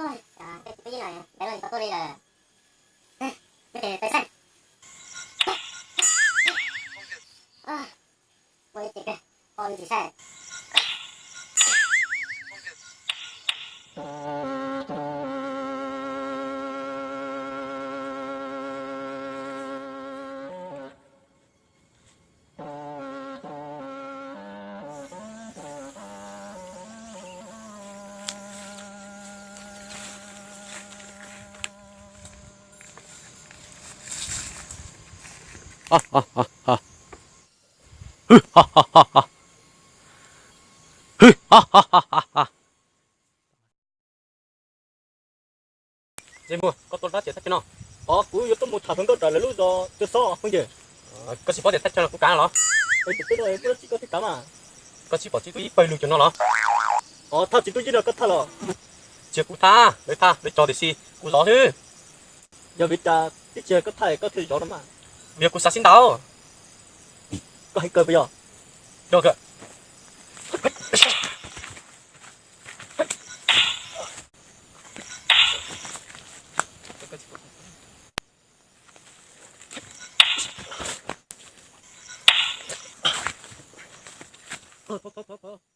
Ua, koj tsis pub ib no, ntev lawm tsis tau tuaj li lawm. Ua li ces koj li tsis saib. Tsis muaj, koj tuaj dab tsi thaj chaw no? Os, kuv yuav tuaj mus tham hluas nkauj raws lawv lub zos twg xwb phooj ywg. Koj tsis paub tias thaj chaw no kuv kav los? Koj tsis pom tsis tuaj ib pawg lug cov no los? Os, thaj tsis tuaj ib no koj thaj los? Tsis yog kuv thaj, lawv thaj, lawv cov tiam sis kuv zov xwb. Yog vim cas tib tsis yog koj thaj koj thiaj zov no mas? Vim yog kuv xav sib ntaus. Koj heev kawg puas yog? Yog kawg. Thov, thov, thov, thov.